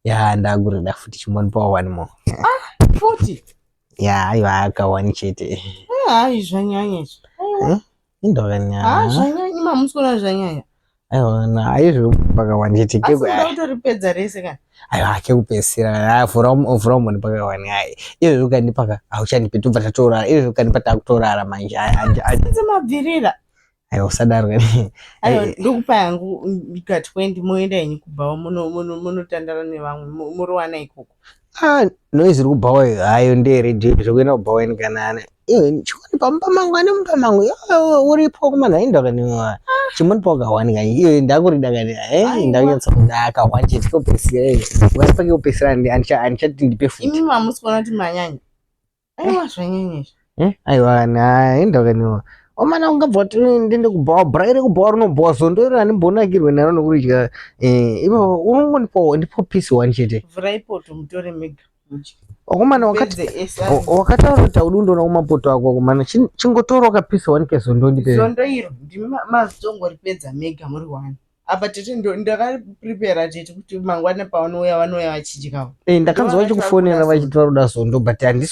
Ya, ndakurida futi, chimbondipawo one more. Futi? Ya, aiwa, akawani chete. Hayi, zvanyanya izvi. Aiwa. Indokanya. Ha, zvanyanya, mamusi kuona zvanyanya. Aiwa, aizvo pakawani chete. Asi uda kutoripedza rese kana? Aiwa, kekupedzisira. Vhura, vhura umboni pakawani. Ai, izvezvi ukandipaka hauchandipi, tobva tatorara. Izvezvi ukandipa takutorara manje. Mabvirira. Aiwa, usadaro. Aiwa, ndokupa yangu ka 20, moenda henyu kubhawa, munotandara nevamwe, muriwana ikoko. Ah, noise iri kubhawa iyo hayo ndeyeredhiyo. Zvekuenda kubhawa ini kana iwe chioni pamumba mangu, ane mumba mangu iwe uripo kumana inda kani, chimbondipawo kawani kani, iwe ndakurida kani. Aiwa. Ndakunyatsa akawani chete kekupedzisira. Ukasipa kekupedzisira, handichati ndipe futi. Imi mamusi kuona kuti manyanya. Aiwa, zvanyanya izvi. Eh, aiwa, na inda kaniwa omana, ungabva kuti ndiende kubhawa, bhura iri kubhawa rinobhowa, zondo iro handimbonakirwe naro nokuridya. Ipapo unongondipawo, ndipo piece one chete. Vhurai poto mutore mega mudye. Wakomana, wakati Mupedze ese. Wakataura kuti haudi kundoona kumapoto ako komana, chingotora kapiece one kezondo ndipe. Zondo iro ndimi mazitongoripedza mega muri one. Apa tete ndakaprepara tete kuti mangwana pavanouya, vanouya vachidyawo. Ndakanzwa vachikufonera vachiti varoda zondo, but handisi.